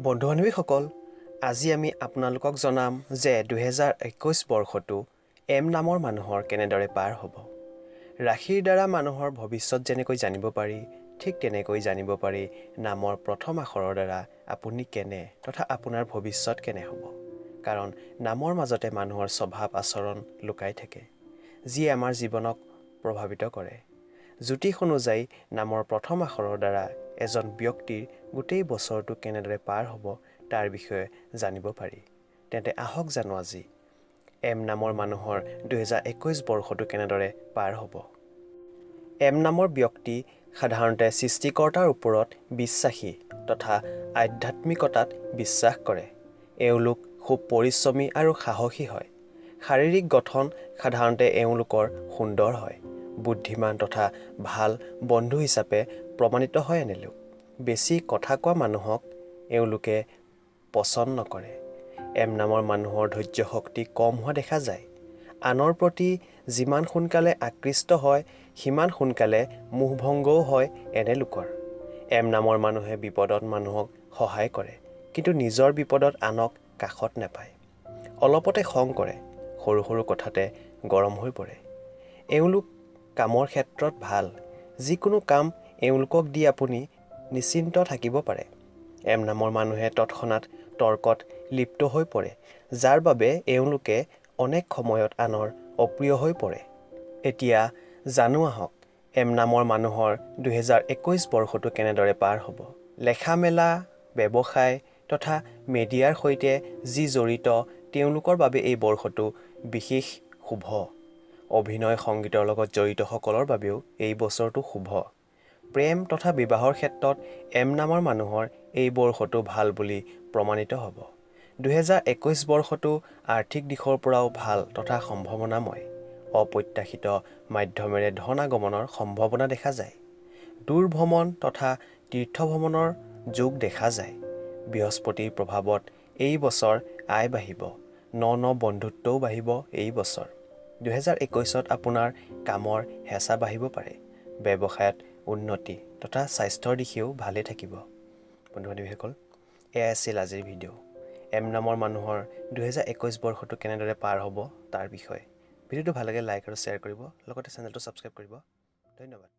বন্ধু বান্ধৱীসকল, আজি আমি আপোনালোকক জনাম যে 2021 বৰ্ষটো এম নামৰ মানুহৰ কেনেদৰে পাৰ হ'ব। ৰাশিৰ দ্বাৰা মানুহৰ ভৱিষ্যত যেনেকৈ জানিব পাৰি, ঠিক তেনেকৈ জানিব পাৰি নামৰ প্ৰথম আখৰৰ দ্বাৰা আপুনি কেনে তথা আপোনাৰ ভৱিষ্যত কেনে হ'ব। কাৰণ নামৰ মাজতে মানুহৰ স্বভাৱ আচৰণ লুকাই থাকে, যিয়ে আমাৰ জীৱনক প্ৰভাৱিত কৰে। জ্যোতিষ অনুযায়ী নামৰ প্ৰথম আখৰৰ দ্বাৰা এজন ব্যক্তিৰ গোটেই বছৰটো কেনেদৰে পাৰ হ'ব, তাৰ বিষয়ে জানিব পাৰি। তেন্তে আহক জানো আজি এম নামৰ মানুহৰ 2021 বৰ্ষটো কেনেদৰে পাৰ হ'ব। এম নামৰ ব্যক্তি সাধাৰণতে সৃষ্টিকৰ্তাৰ ওপৰত বিশ্বাসী তথা আধ্যাত্মিকতাত বিশ্বাস কৰে। এওঁলোক খুব পৰিশ্ৰমী আৰু সাহসী হয়। শাৰীৰিক গঠন সাধাৰণতে এওঁলোকৰ সুন্দৰ হয়। বুদ্ধিমান তথা ভাল বন্ধু হিচাপে প্ৰমাণিত হয় এনেলোক। বেছি কথা কোৱা মানুহক এওঁলোকে পচন্দ নকৰে। এম নামৰ মানুহৰ ধৈৰ্য শক্তি কম হোৱা দেখা যায়। আনৰ প্ৰতি যিমান সোনকালে আকৃষ্ট হয়, সিমান সোনকালে মোহভংগও হয় এনে লোকৰ। এম নামৰ মানুহে বিপদত মানুহক সহায় কৰে, কিন্তু নিজৰ বিপদত আনক কাষত নাপায়। অলপতে খং কৰে, সৰু সৰু কথাতে গৰম হৈ পৰে। এওঁলোক কামৰ ক্ষেত্ৰত ভাল। যিকোনো কাম এওঁলোকক দি আপুনি নিশ্চিন্ত থাকিব পাৰে। এম নামৰ মানুহে তৎক্ষণাত তৰ্কত লিপ্ত হৈ পৰে, যাৰ বাবে এওঁলোকে অনেক সময়ত আনৰ অপ্ৰিয় হৈ পৰে। এতিয়া জানো আহক এম নামৰ মানুহৰ 2021 বৰ্ষটো কেনেদৰে পাৰ হ'ব। লেখা মেলা, ব্যৱসায় তথা মেডিয়াৰ সৈতে যি জড়িত, তেওঁলোকৰ বাবে এই বৰ্ষটো বিশেষ শুভ। অভিনয়, সংগীতৰ লগত জড়িতসকলৰ বাবেও এই বছৰটো শুভ। প্ৰেম তথা বিবাহৰ ক্ষেত্ৰত এম নামৰ মানুহৰ এই বৰ্ষটো ভাল বুলি প্ৰমাণিত হ'ব। 2021 বৰ্ষটো আৰ্থিক দিশৰ পৰাও ভাল তথা সম্ভাৱনাময়। অপ্ৰত্যাশিত মাধ্যমেৰে ধন আগমনৰ সম্ভাৱনা দেখা যায়। দূৰ ভ্ৰমণ তথা তীৰ্থ ভ্ৰমণৰ যোগ দেখা যায়। বৃহস্পতিৰ প্ৰভাৱত এই বছৰ আয় বাঢ়িব। ন ন বন্ধুত্বও বাঢ়িব এই বছৰ। 2021ত আপোনাৰ কামৰ হেঁচা বাঢ়িব পাৰে। ব্যৱসায়ত উন্নতি তথা স্বাস্থ্যৰ দিশেও ভালে থাকিব। বন্ধু বান্ধৱীসকল, এয়াই আছিল আজিৰ ভিডিঅ', এম নামৰ মানুহৰ 2021 বৰ্ষটো কেনেদৰে পাৰ হ'ব তাৰ বিষয়ে। ভিডিঅ'টো ভাল লাগে লাইক আৰু শ্বেয়াৰ কৰিব, লগতে চেনেলটো ছাবস্ক্ৰাইব কৰিব। ধন্যবাদ।